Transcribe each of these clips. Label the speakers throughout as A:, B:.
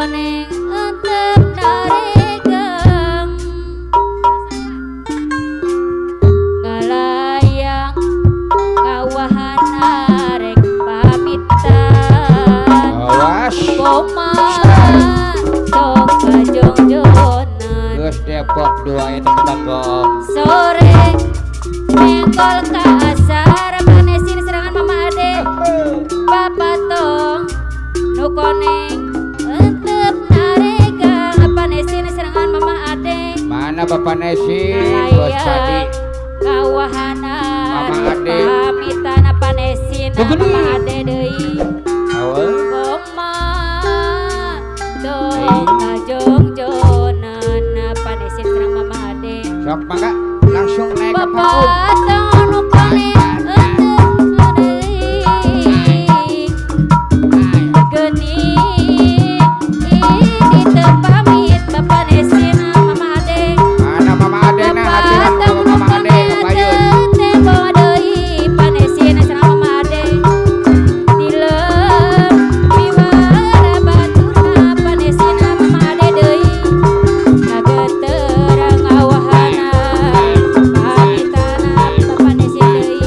A: koneng entep naregang ngalayang ngawahan arek pamitan.
B: Awas.
A: Koma tong kajongjonan.
B: Geus Depok 2 eta tembang.
A: Sore mengkol ka asar panesin serangan Mama Ade. Papatong nu koneng entep naregang panesin serangan Mama Ade.
B: Mana Bapak Nesi? Bos Sadi.
A: Ngalayang ngawahana
B: Mama Ade.
A: Pamitan panesin
B: Begini.
A: Mama Ade deui.
B: Awas.
A: Koma tong kajongjonan panesin serang Mama Ade.
B: Sok mangga langsung naik ke panggung.
A: Papatong nu koneng entep deui geni ini teu pamit Bapak Nesin Mama Ade.
B: Mana Mama Ade nah aturan
A: Papatong nu
B: Mama Ade
A: koneng
B: kepayun.
A: tempo deui panesin sareng Mama Ade. Tilem miwara baturna panesin Mama Ade deui kageter ngawahana pamitana Bapak Nesin deui.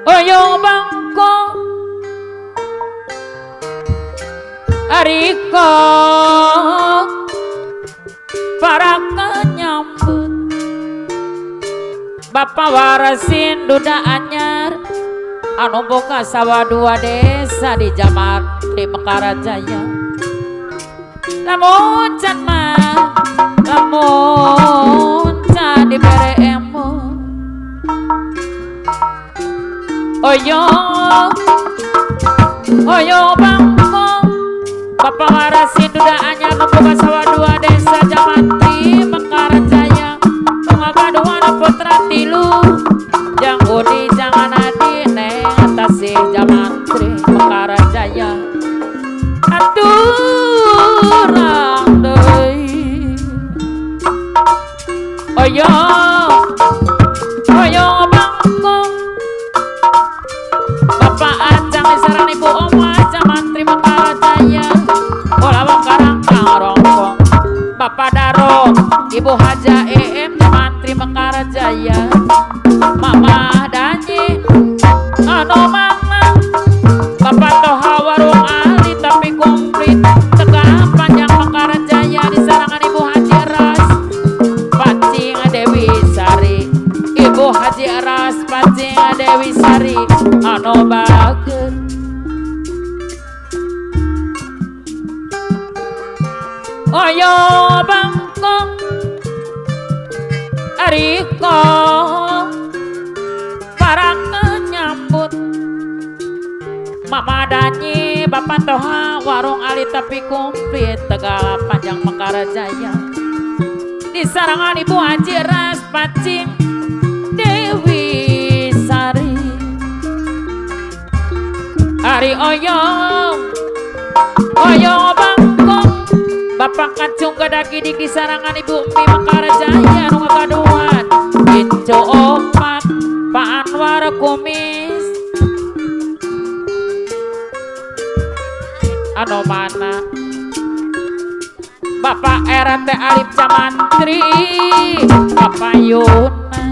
C: Oyong bangkong Ariko para kenyambut Bapak warasin duda anyar anu boga sawah dua desa di Jamantri Mekarajaya. Lamun can mah lamun can dibere emo oyong oyong bangkong Bapak warasin duda anyar anu boga sawah dua desa Jamantri Mekarajaya. Pengagaduhan putra tilu jang udi jangan adi neng atasih Jamantri Mekarajaya. Aturang deui oyong oyong bangkong Bapak Acang saran Ibu Oma Jamantri Mekarajaya. Olawang karang rongkong Bapak Daro Ibu Haja EM Jamantri Mekarajaya. Mama Danyi anu mama Bapak Toha warung ahli tapi komplit Tegak panjang Mekarajaya di sarangan Ibu Haji Ras Pacing Dewi Sari. Ibu Haji Ras Pacing Dewi Sari anu bager. Oyo bangkong Ariko para kenyambut Mama Danyi Bapak Toha warung ali tapi komplit Tegal panjang Mekarajaya di sarangan Ibu Haji Ras Pacing Dewi Sari. Ari oyong oyong bangkong Bapak kacung gadagi di sarangan Ibu Mi Mekarajaya nu ngagaduhan Incu opat Pak Anwar kumis anu mana Bapak RT Alif Jamantri Bapak Yuna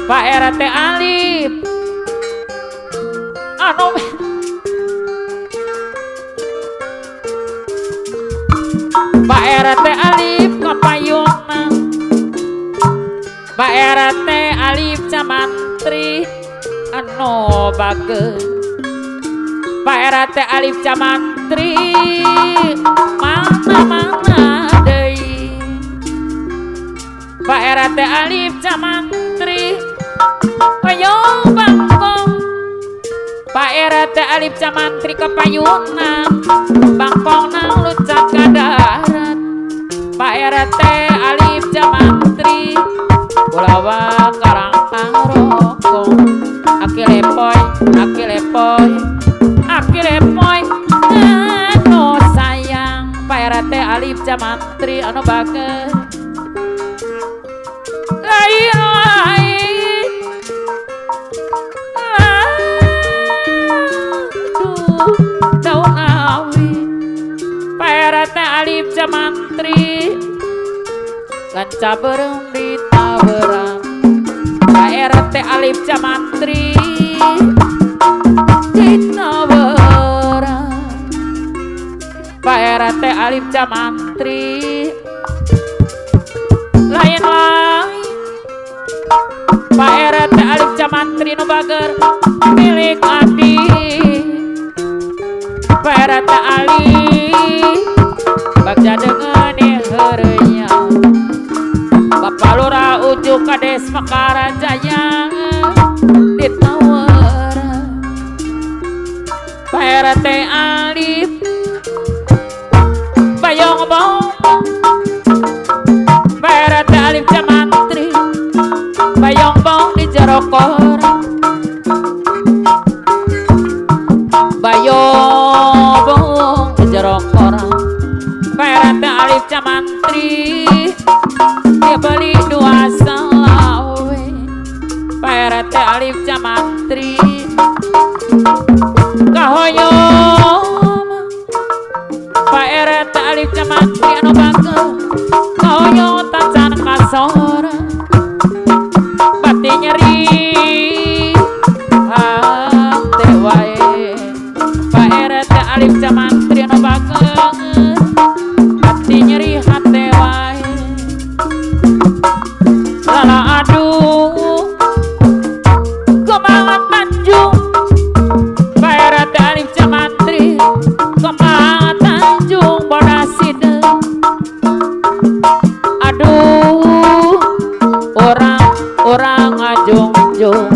C: Pak RT Alif anu Pak RT Alif kapayuna Pak RT Alif Jamantri anu bager Pak RT Alif Jamantri mana-mana deui Pak RT Alif Jamantri oyong bangkong Pak RT Alif Jamantri kapayuna bangkong nang lucat ka darat Pak RT Alif Jamantri Bulawa karang rokong aki lepoy aki lepoy aki lepoy anu sayang Pak RT Alif Jamantri anu bager lain lain aduh daun awi Pak RT Alif Jamantri lanca berem di taberang Pak RT Alif Jamantri di taberang Pak RT Alif Jamantri lain lain Pak RT Alif Jamantri nu bager milik adi Pak RT Alif bagja dengan heureunya Bapak Lurah Ujuk Kades Mekarajaya di tawaran Pak RT Alif bayong bong Pak RT Alif Jamantri bayong bong di jero koran bayong bong di jero koran Pak RT Alif Jamantri dia beli dua salawe Pak RT Alif Jamantri kahoyong Pak RT Alif Jamantri anu bager kahoyong tacan kasora Orang ngajung-jung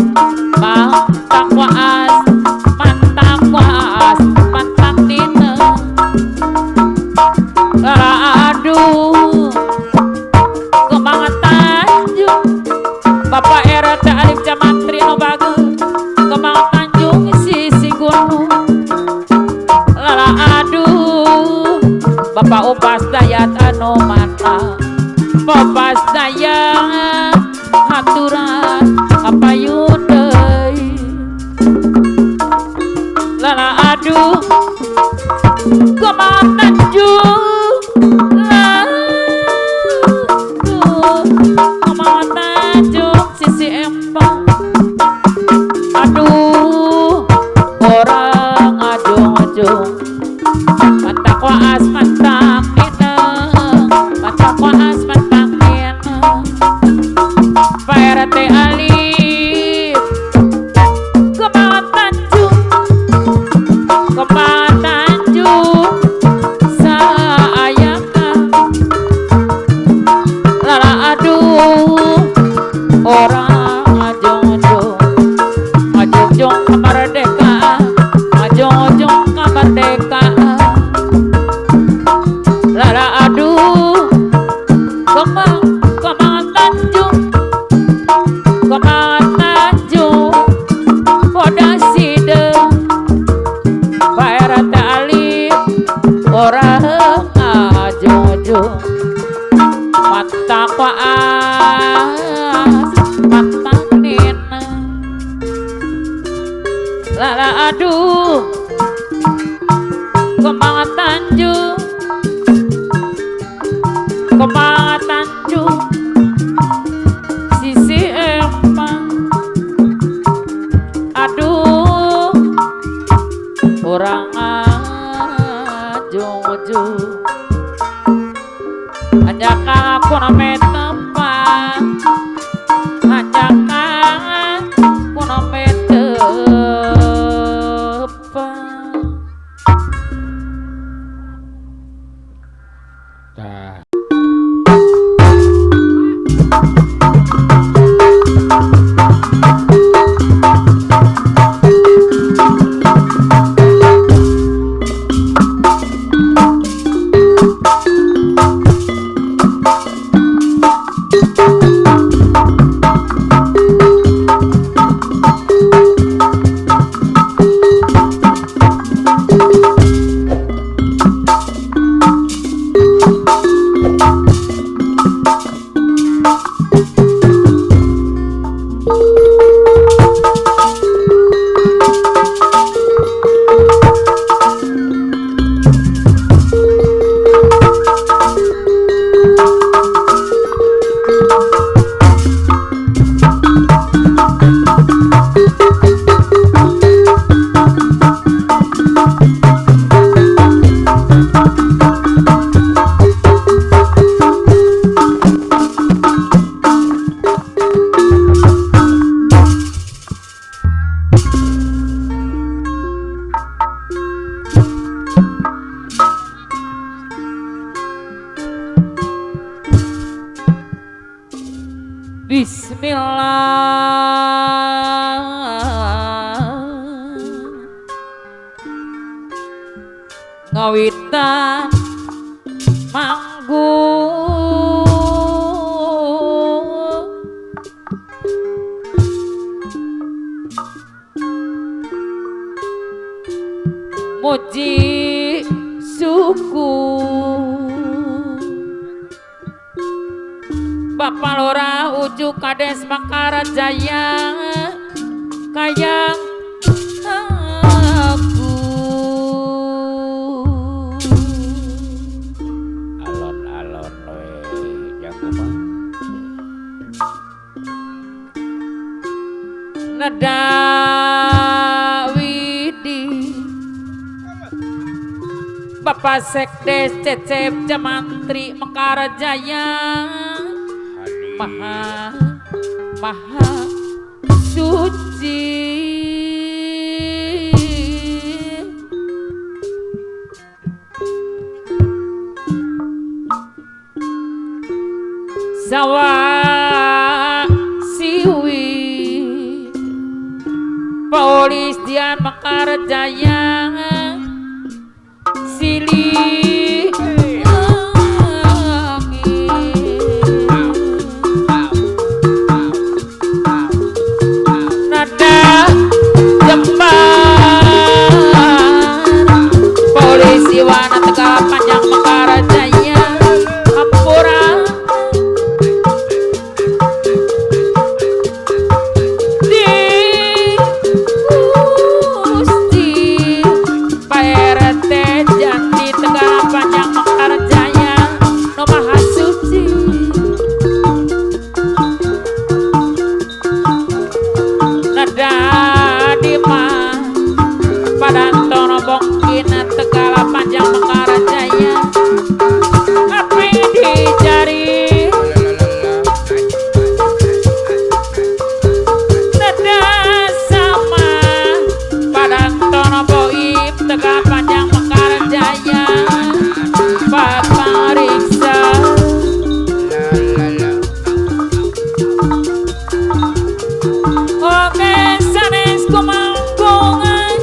C: mantak waas mantak waas mantak dina aduh Kemang Tanjung Bapak RT Alif Jamantri no bagus Kemang Tanjung sisi gunung lala aduh Bapak Upas Dayat anu mata Bapak Dayat aturan kapayun deui lala aduh Kemang Tanjung aduh Kemang Tanjung sisi empang aduh orang ajung-ajung mantak waas mantak ineng mantak waas mantak ineng Pak RT Alif Kemang Tanjung Kemang Tanjung sayangkan lala aduh orang ajung-ajung ajung-ajung kemerdekaan ajung-ajung kemerdekaan lala aduh Kemang Kemang Tanjung Kemang Tanjung Podaside Pak RT Alif orang ajung-ajung mata waas mata nina lala aduh Kemang Tanjung Kemang Tanjung sisi empang aduh orang ajung-ajung hanya aku name tempat hanya aku name tepat.
B: Tah.
C: Bismillah ngawitan manggung muji suku Bapak Lurah Ucu Kades Makarajaya kayang aku
B: Alon-alon we jago mah.
C: Neda Widi Bapak Sekdes Cecep Jamantri Mekarjaya Maha Maha Suci Sawa Kepolisian Mekar Jaya Silih Nada Jembar Polisi Wana Tegal Panjang Mekar Jaya Hampura di Gusti Pak RT Jati Tegal Panjang Mekar Jaya No Maha Suci Nada Dima Padantono Bongkina Tegal Panjang Mekar Jaya Api dicari Nada sama Padantono Boib Tegal Panjang Mekar Jaya Bapak Riksa Oke sanes kumangkungan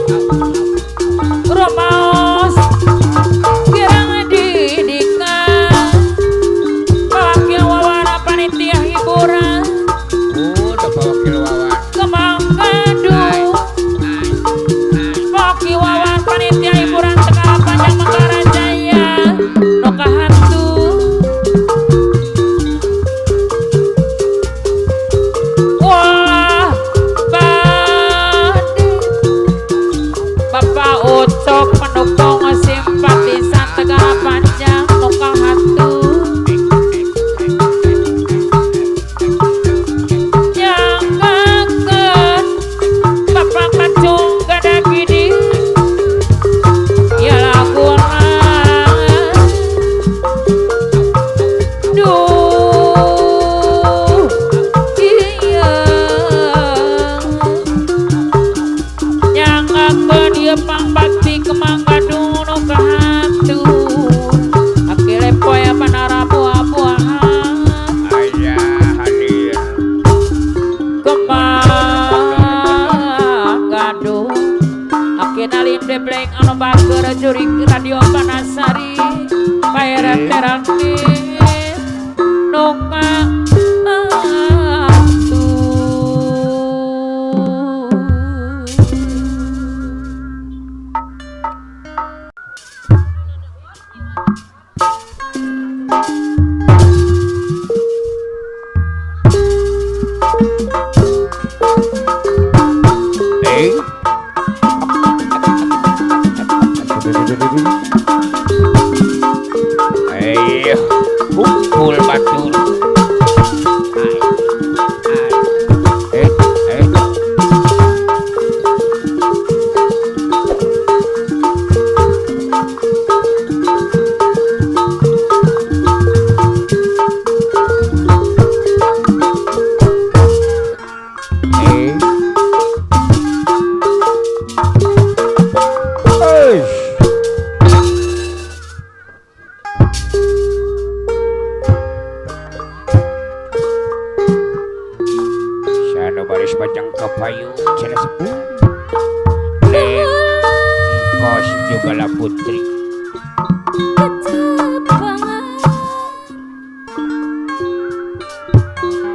C: Romaos kirang didikan Wakil wawana panitia hiburan
B: Udah wakil wawan.
C: Kemang Gadung Wakil wawan panitia hiburan Tegal Panjang Mekar Jaya Noka hantu Wah bade Bapak Ucok pendukung simpatisan Tegal Panjang Noka hantu Yang kangen Bapak Kacung gada gini Ya laguna Duh iya Yang kangen dia pangbakti Kemang Gadung nu kahantu Akile poe panara buah-buahan
B: Ayah hadir.
C: Kemang Gadung Akhirna linde bleng anu bager jurik radio Panasari Paeran terangke nu kahantu.
B: Eh. Eh, kumpul batur. Eh, eh. Eh. Eish. Sana baris panjang kapayu cenah sepuh. Neng kos juga lah putri.
A: Kecepangan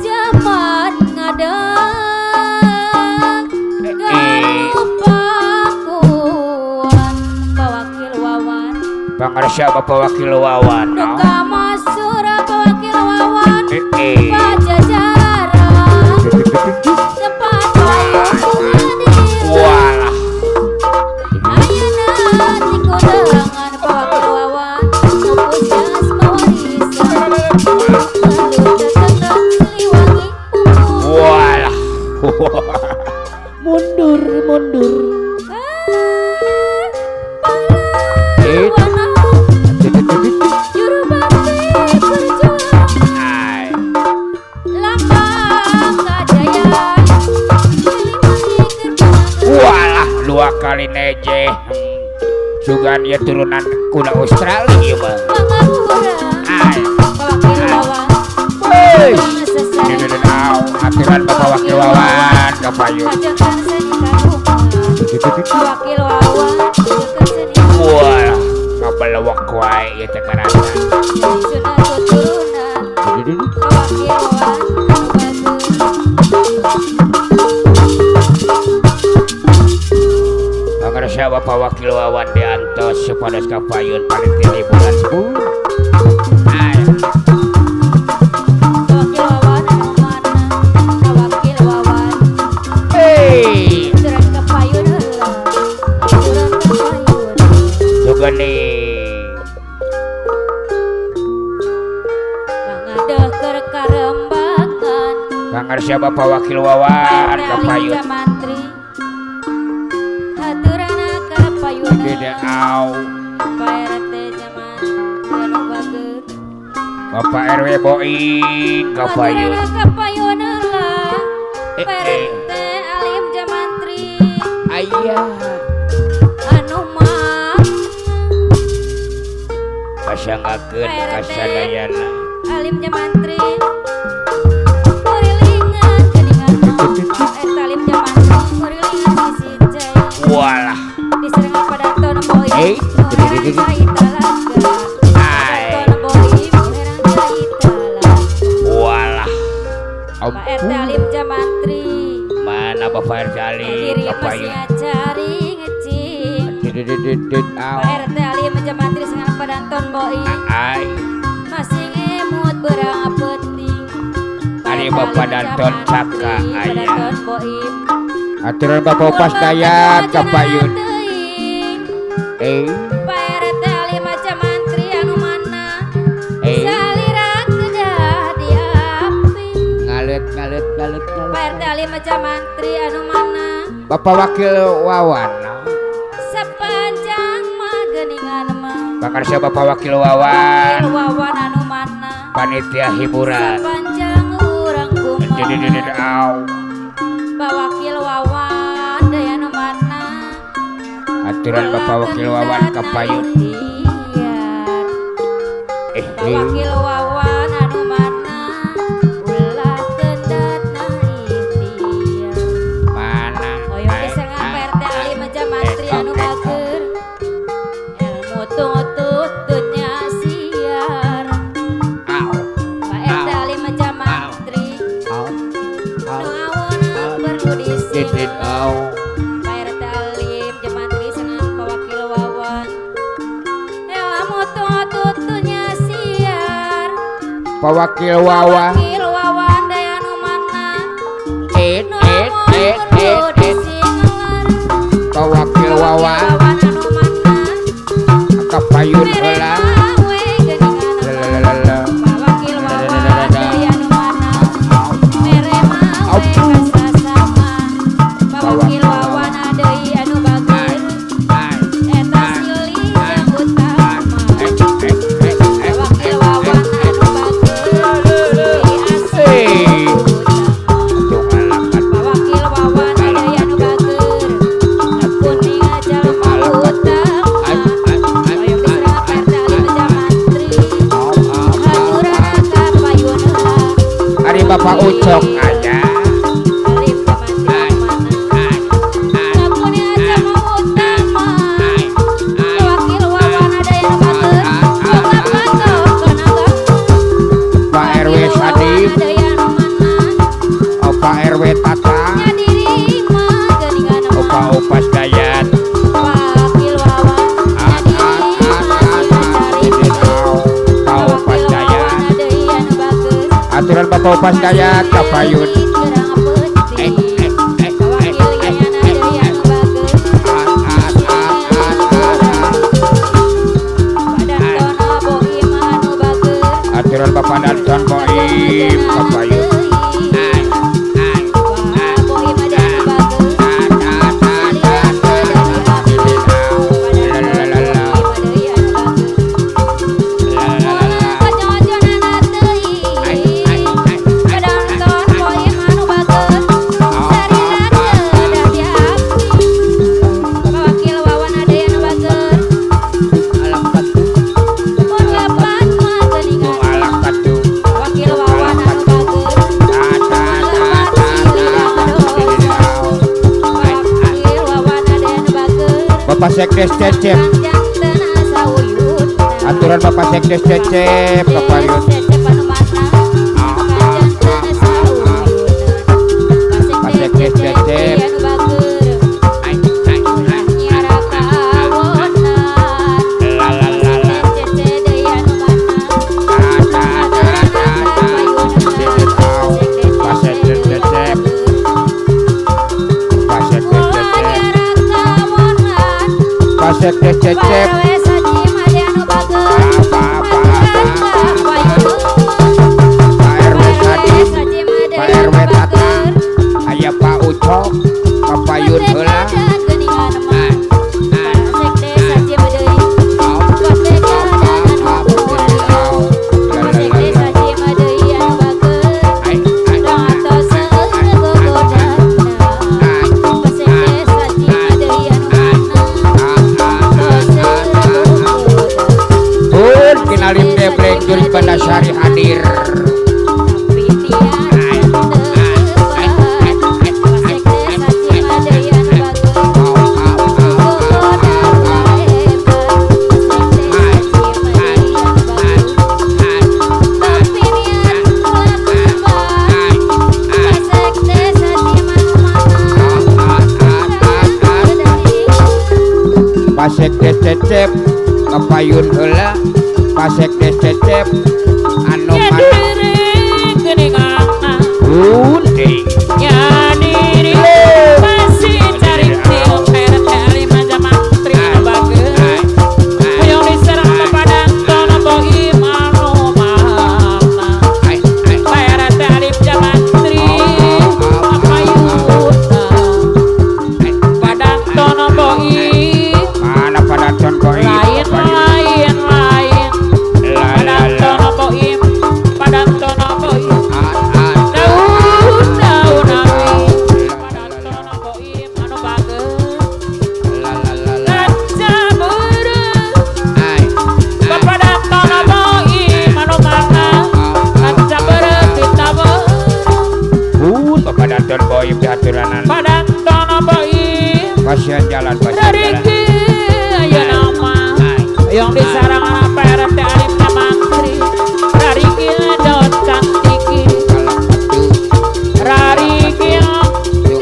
A: Jaman ngadak Garupakuan Pak Wakil Wawan
B: Pangarsa Bapak Wakil Wawan.
A: Duka masura Pak Wakil Wawan
B: Eh, eh.
A: Pajajaran Tempat payung pengadilan
B: Walah.
A: Ayeuna tikudangan Pak Wakil Wawan Pujas mawarisan Lalu tetengah Siliwangi unggul
B: Walah.
C: Mundur mundur
B: Eh.
A: Pahlawana Juru bakti berjuang
B: Ai.
A: Lambang kajayaan Siliwangi keur
B: Walah, dua kali neje. Sugan ya turunan kuda Australia ieu mah.
A: Pangapura
B: Ai.
A: Pak Wakil Wawan
B: Eish.
A: Sesar
B: Aturan Bapak Wakil Wawan kapayu.
A: Ajakan seni karupa
B: wae ieu teh karasa.
A: Sunda tuturunan Wakil Wawan anu bager.
B: Pangarsa Bapak Wakil Wawan diantos supados kapayun panitia hiburan sepuh.
A: Wakil Wawan anu mana? Wakil Wawan.
B: Hei.
A: Turun ke payun heula. Turun ke payun.
B: Sugeni.
A: Mangadeh keur karembangan.
B: Pangarsa Bapak Wakil Wawan kapayun.
A: Mantri. Haturana ka payuna.
B: Dede au.
A: Pak RT zaman anu bager.
B: Bapak RW Boing kapayun.
A: Haturana ka payun heula. Pak RT Alim Jamantri.
B: Ayah.
A: Anu mah
B: Pasangakeun kasadayana.
A: Alim Jamantri. Kurilingan geuningan mah. Eta Alim Jamantri kurilingan sisi cai.
B: Walah.
A: Diserengan pada Tono Boy. Nu herang cai talaga.
B: Ai.
A: Tono Boy nu herang cai talaga.
B: Walah.
A: Pak RT Alim Jamantri.
B: Mana Bapak RT Alim
A: Diri
B: kapayun.
A: masih cari ngecing.
B: Didididid au.
A: Pak RT Alim Jamantri sengan padanton Boy.
B: Ai.
A: Masih ngemut berang penting.
B: Ari Bapak Danton Caka aya.
A: Padanton Boim.
B: Aturan Bapak Upas Dayat kapayun.
A: Pak RT Alim Jamantri anu mana?
B: Eh.
A: Salira kedah diapi.
B: Ngalet ngalet ngalet
A: Pak
B: ngalet.
A: RT Alim Jamantri anu mana?
B: Bapak Wakil Wawan.
A: Sepanjang mah geuningan mah.
B: Pangarsa Bapak Wakil Wawan.
A: Wakil Wawan anu mana?
B: Panitia hiburan.
A: Sepanjang urang kumaha.
B: Didididid au.
A: Pak Wakil Wawan deui anu mana?
B: Aturan Bapak Wakil Wawan kapayun. Eh,
A: Pak Wakil Wawan anu mana? Ulah kendatna ikhtiar.
B: Mana?
A: Hoyong diserangan Pak RT Alim Jamantri anu bager. Ilmu tungtut dunya siar.
B: Au.
A: Pak RT Alim Jamantri
B: Au.
A: nu awona perlu
B: Didid
A: disingar.
B: au.
A: Pak RT Alim Jamantri senang Pak Wakil Wawan. Ilmu tungtut dunya siar.
B: Pak Wakil Wawan.
A: Wakil Wawan deui anu mana?
B: Et
A: Nu
B: et
A: awona
B: et
A: perlu
B: et et.
A: disingar.
B: Pak Wakil Wawan
A: Wawan anu mana?
B: kapayun heula. Lalalala.
A: Pak Wakil Wawan deui anu mana? Mere mawe kasasama. Pak Wakil Wawan deui anu bager.
B: Ai.
A: Eta silih yang utama. Pak Wakil Wawan anu bager. Deui asih utama.
B: Tung alakat.
A: Pak Wakil Wawan deui anu bager. Kuning jalma utama.
B: Ai ai ai.
A: Hoyong diserang Pak RT Alim Jamantri.
B: Au au.
A: Haturana ka payun heula.
B: Ari Bapak Ucok aya.
A: Alim Jamantri anu mana?
B: Ai ai
A: Kuning jalma utama.
B: ai.
A: Pak Wakil Wawan ada yang bager. Boga patokan agama.
B: Pak RW Sadip,
A: Ada yang mana?
B: oh, Pak RW Tata,
A: Nya diri mah geuningan
B: oh,
A: mah.
B: Pak Upas Dayat,
A: Wakil Wawan nya diri mah cari.
B: Pak Upas
A: Wakil Wawan
B: Dayat,
A: ada yang bager.
B: aturan Bapak Upas Dayat kapayun.
A: Gerang
B: Eh,
A: peuting.
B: eh, eh,
A: Wakil
B: eh,
A: Yayan
B: eh,
A: ada yang bager.
B: ah, ah, ah, ah, ah, ah.
A: Badan tono boim anu bager.
B: Aturan Bapak Danton Boim kapayun. Ai, ai,
A: Pak Boim ada anu bager.
B: ah, ah, ah, ah, ah. Lalalala. Lalalala. Ai, ai, ai, ai, alakat tuh, alakat tuh. Ta, ta, ta, ta, ta. Bapak Sekdes Cecep, Aturan Bapak Sekdes Cecep kapayun. Pak Sekdes Cecep. La la la la. Pak Sekdes Cecep. Pak Sekdes Cecep. Pak Sekdes Cecep. Pak RW Sadis, Pak RW Tata, aya Pak Ucok, kapayun heula. Kinalim debleng juri Bandasari hadir. Pak Sekdes Cecep kapayun heula. Pak Sekdes Cecep anu mana deui
C: ya diri masih cari til RT lima jamantri anu bager hoyong diserang kepada tono boim anu mana Pak RT alif jamantri kapayuna Padang tono boim
B: mana Padang tono boim
C: lain lain lain Padang tono boim Padang tono boim daun daun awi Padang tono boim anu bager kaca beureum Padang tono boim anu mana kaca beureum ditabeureuh
B: Padang tono boim diaturanan
C: Padang tono boim
B: pasian jalan pasian jalan
C: Rariki ayeuna mah yang disarang anak PRT Alif Mantri Rariki daun cantiki Rariki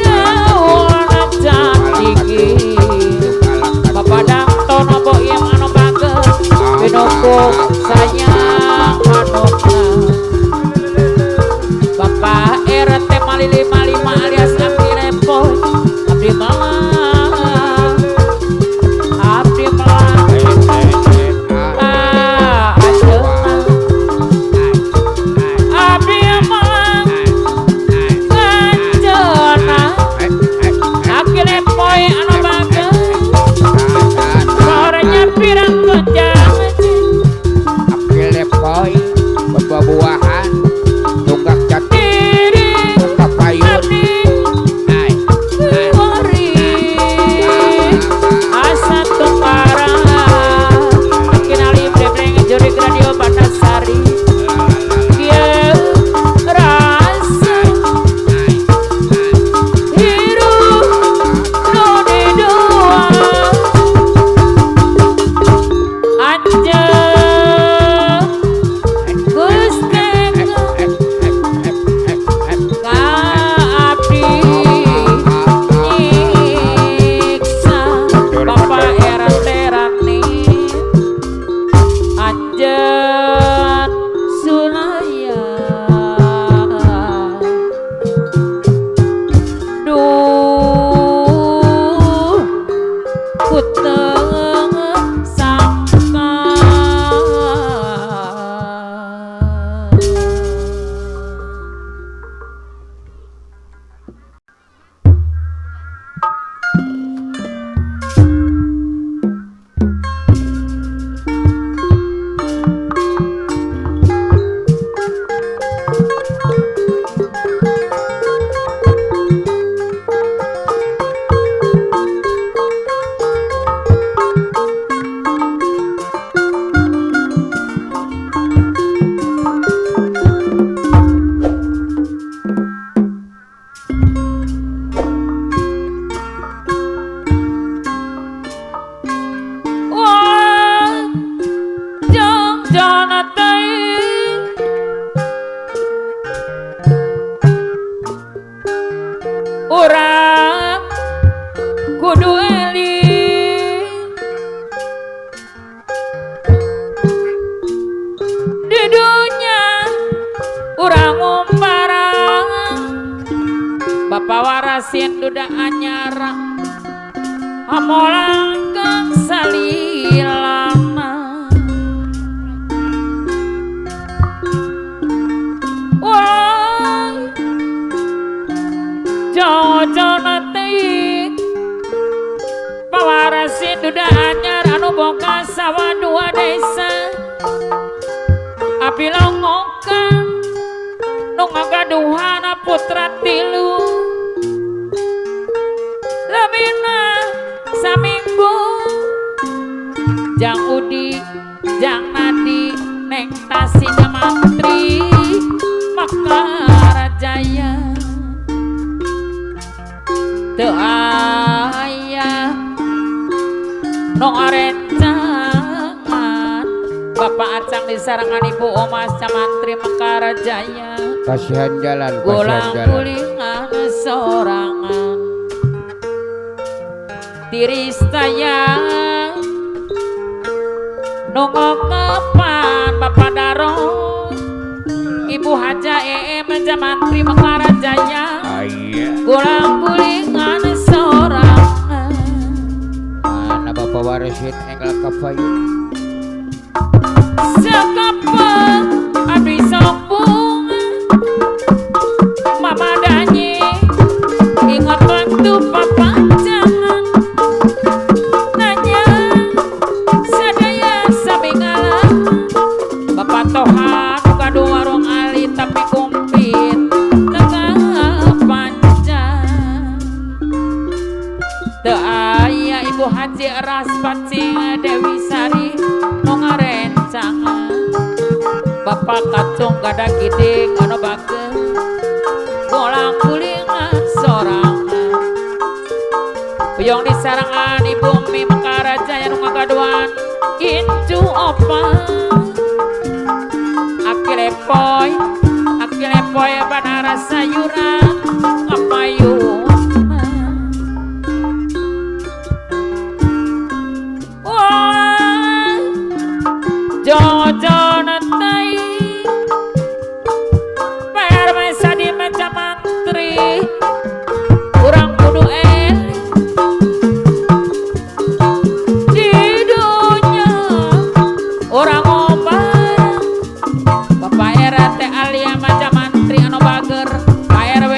C: daun cantiki Bapak tono boim anu bager pinuku sayang manukna Bapak RT Mali 55 alias Abdi Repoy Abdi Malang Abdi Malang Urang kudu eling di dunya urang ngumbarang. Bapak warasin duda anyar amolang kang salilana. Wah, jauh-jauh teuing pawarasin duda anyar anu boga sawah dua desa. Api longokan nu ngagaduhana putra tilu. Lebihna saminggu jang Udi jang Nadi neng Tasi Mantri Mekarjaya. Teu aya nu arencangan Bapak Acang disarangan Ibu Omas Camantri Mekarjaya.
B: Pasihan jalan, pasihan
C: Gulang
B: jalan.
C: Gulingan sorangan tiris tayang nu ngokepan Bapak Daro Ibu Haja EM Camantri Mekarjaya.
B: Aya.
C: Gulang gulingan sorangan.
B: Mana Bapak warisin enggal kapayun.
C: Sekapan abdi sok bunga Mama Danyi ingat waktu papa jangan nanya sadaya sami ngalaman. Bapak Tohan buka dua warung ali tapi kumpit tengah panjang. Teu aya Ibu Haji Ras Pacing Dewi Sari nu ngarencangan. Bapak Kacung gada giding anu bageur bolang gulingan sorangan. Uyong disarangan Ibu Mi Mekarjaya nu ngagaduhan incu opat. Aki lepoy banara sayuran kapayun. Wah, jojon tai PR mesa di meja mantri urang kudu eling di dunya urang ngobar. Bapak RT Alia maca mantri anu bager, Pak RW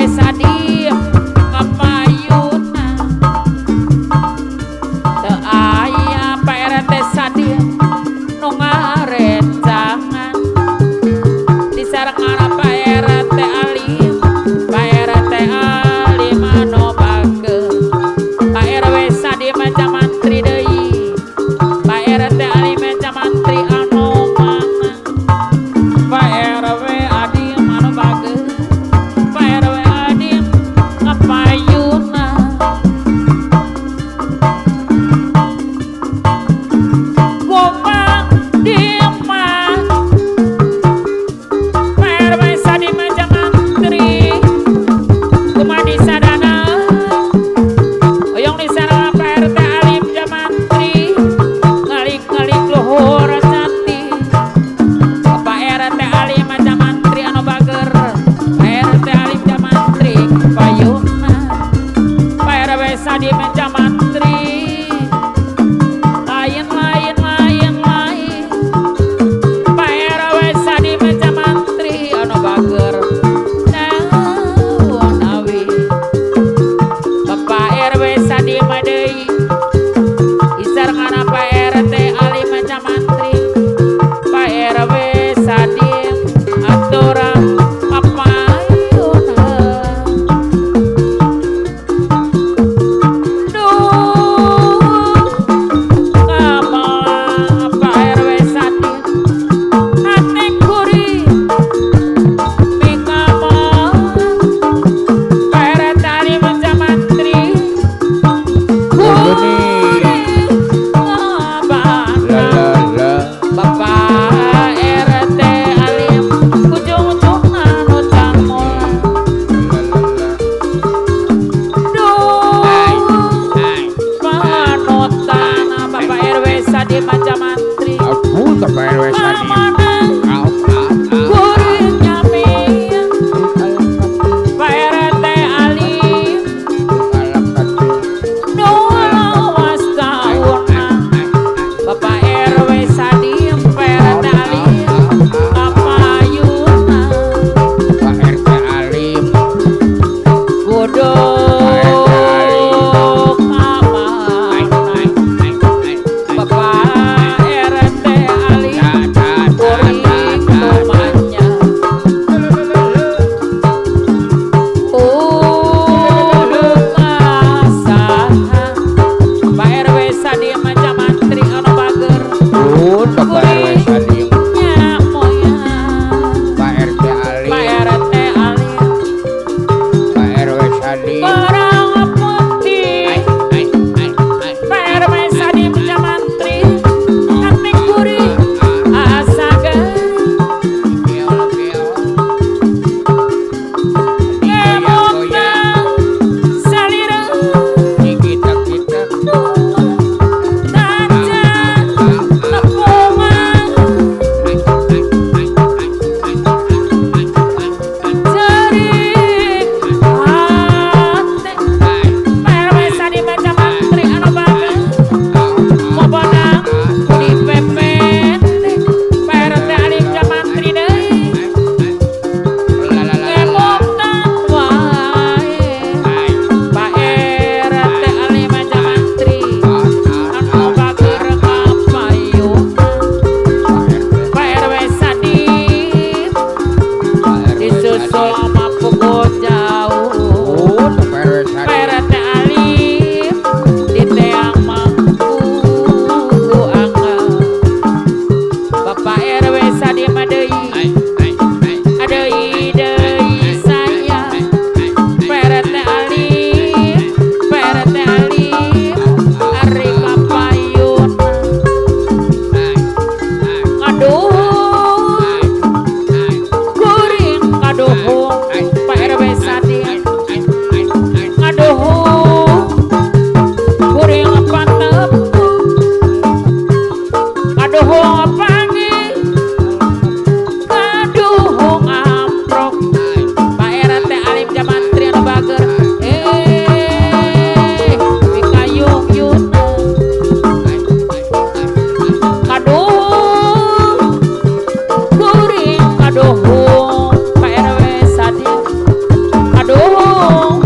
B: Sadip.
C: Orang putih
B: Ai ai ai ai.
C: Pak RW Sadip Jamantri kating gurih asa
B: Geol geol.
C: Ngemutan salira
B: Dikitek kitek.
C: taca nepungan
B: Ai ai ai ai ai ai ai ai.
C: Cerik hate
B: Ai.
C: Pak RW Sadip Jamantri anu bager Mobonang di PPT Pak RT Alif Jamantri deui Ngemutan wae Pak RT Alif Jamantri anu bager kapayungan Pak RW Sadip disusul sama pukul jauh Pak RT Alif di teang mangku angga Bapak RW Sadip deui deui deui saya Pak RT Alif Pak RT Alif ari kapayunna ngaduh kuring kaduhung Pak RW Sadip ngaduhung kuring pantepu kaduhung panggih kaduhung amprok Pak RT Alif Jamantri anu bager pikayung yuna kaduhung kuring kaduhung Pak RW Sadip kaduhung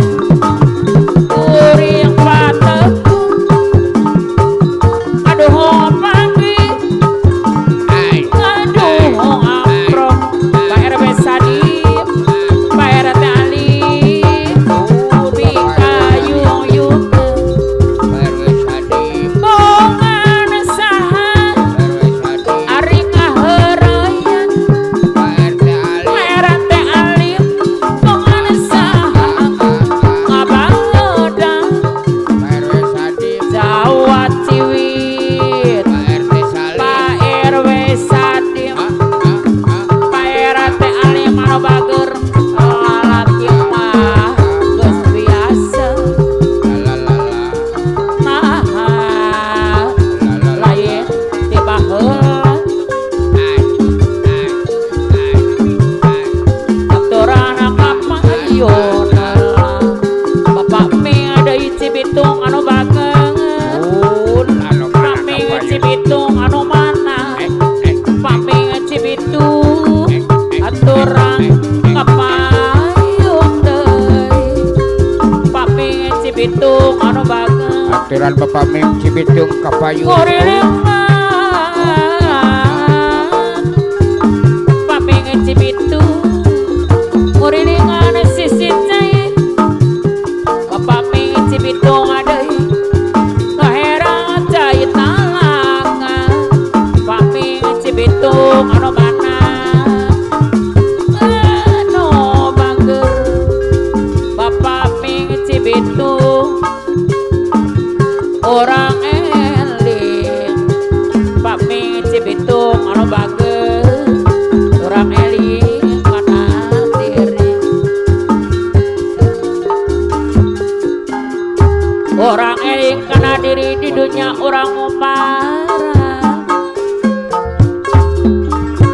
C: kuring patepu kaduhung panggih kaduhung amprok Pak RW Sadip Pak RT Alif pikayung yuna bongan saha ari ngaheureuyan Pak RT Alif bongan saha ngabangedan Jawa Ciwit Pak RW Sadip Pak RT Alif anu bager lalaki mah geus biasa naha lain ti baheula aturan kapayuna Bapak Ming deui Cibitung anu bager Pak Ming Cibitung anu mana Pak Ming Cibitung aturan kapayun deui Pak Ming Cibitung anu bager
B: Aturan Bapak Ming Cibitung kapayun.
C: Ngurilingan Pak Ming Cibitung ngurilingan sisi cai Bapak Ming Cibitung deui ngaherang cai talangan Pak Ming Cibitung anu mana anu bager Bapak Ming Cibitung orang eling Pak Ming Cibitung anu bager orang eling kana diri orang eling kana diri di dunia orang ngumpara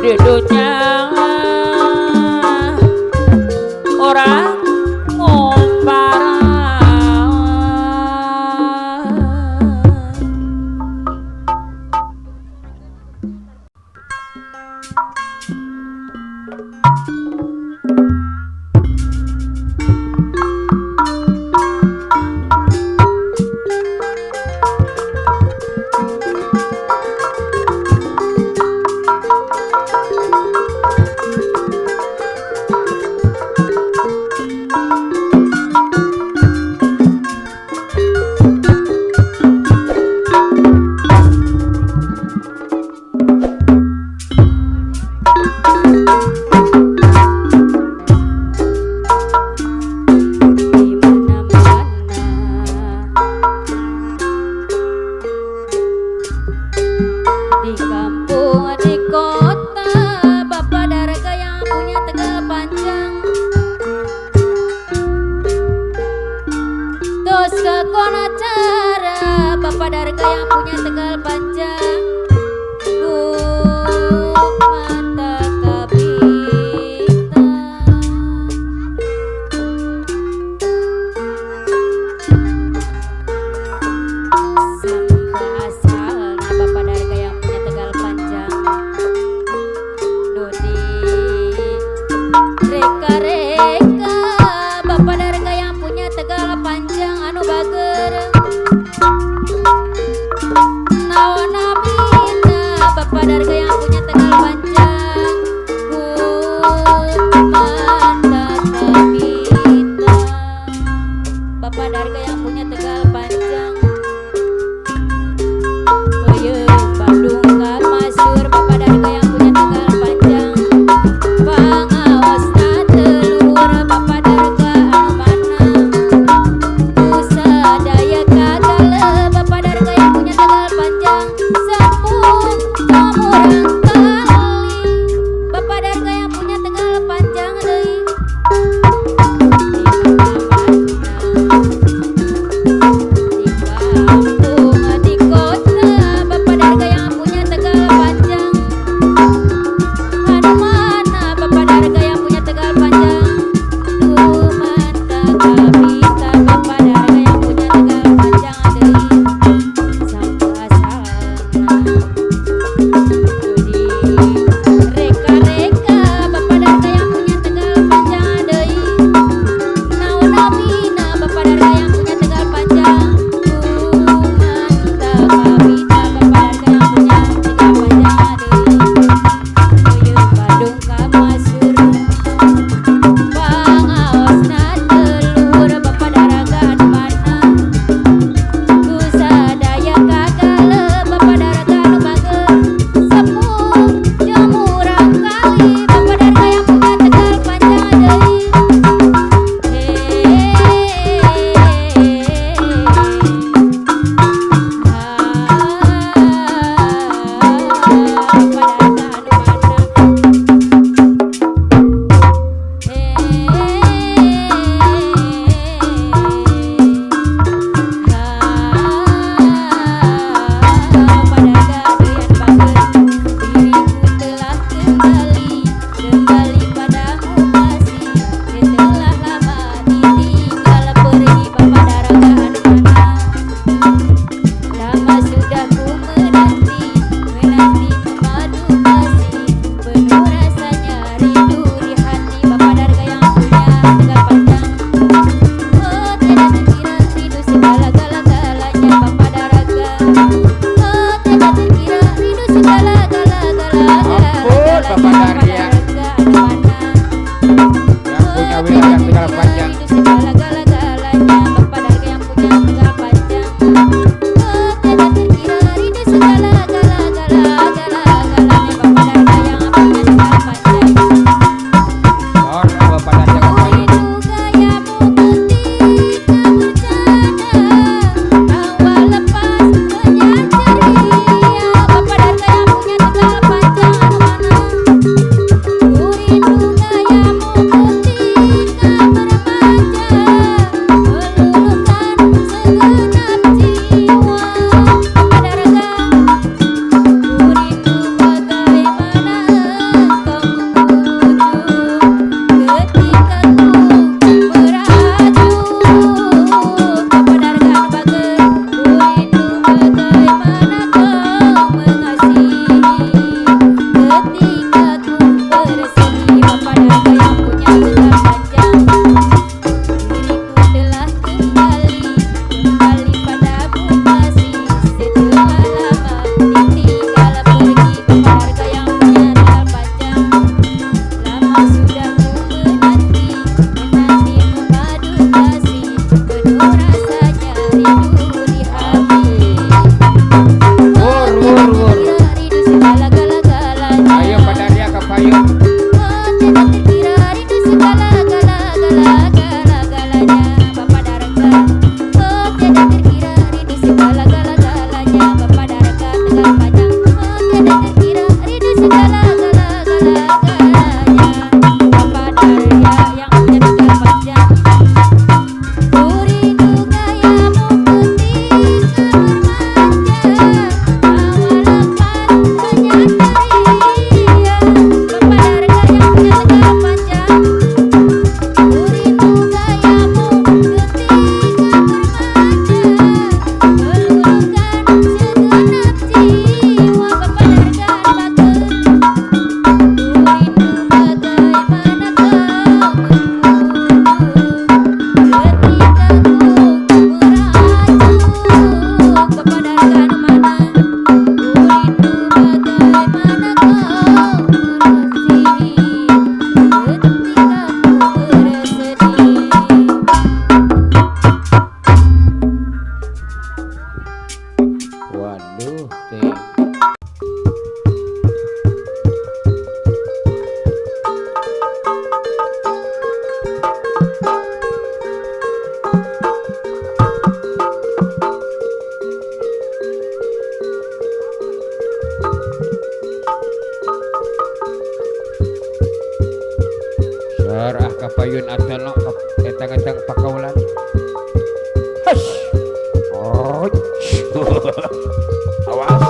C: di dunia orang ngumpara.
A: Alus kekono cara Bapak Darga yang punya Tegal Panjang ku mata kabita. Sampai asalna Bapak Darga yang punya Tegal Panjang nu di reka-reka Bapak Darga yang punya Tegal Panjang anu bager naon namina Bapak Darga yang punya Tegal Panjang ku mata kabita. Bapak Darga yang punya Tegal Panjang Peuyeum Bandung ka Masur Bapak Darga yang punya Tegal Panjang pangaosna teu luhur Bapak Darga anu mana kusadaya kagale Bapak Darga yang punya Tegal Panjang sepuh murang kali Bapak Darga yang punya Tegal Panjang deui di mana-mana di
B: Kapayun atono etang-etang pakaulan. Hush. Oh. Awas.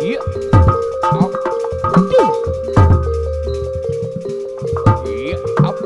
B: Iya. Up. Iya, up.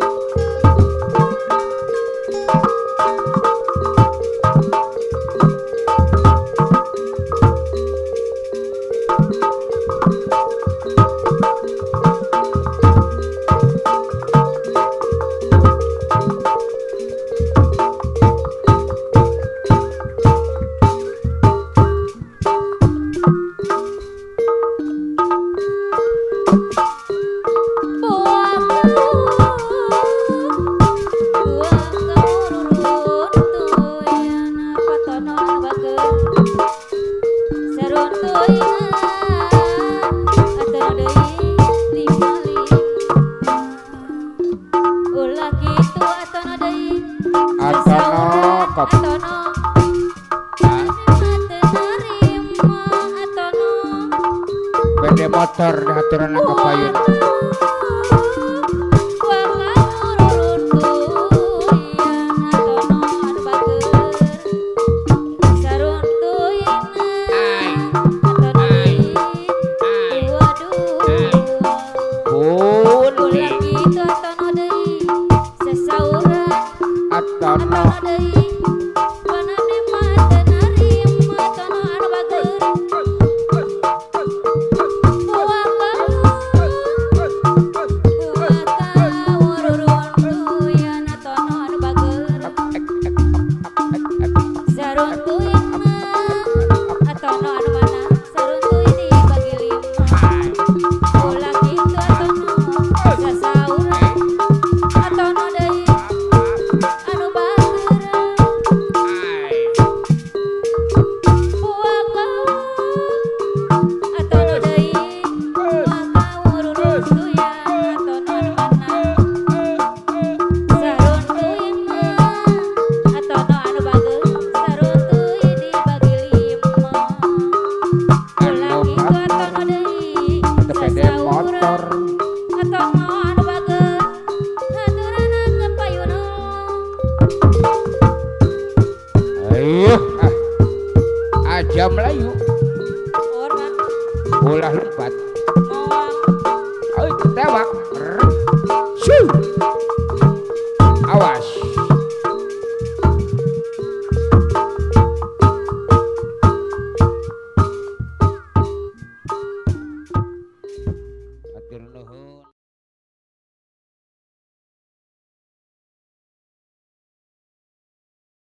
B: Motor aturan kapayun. Aja Melayu ulah lompat.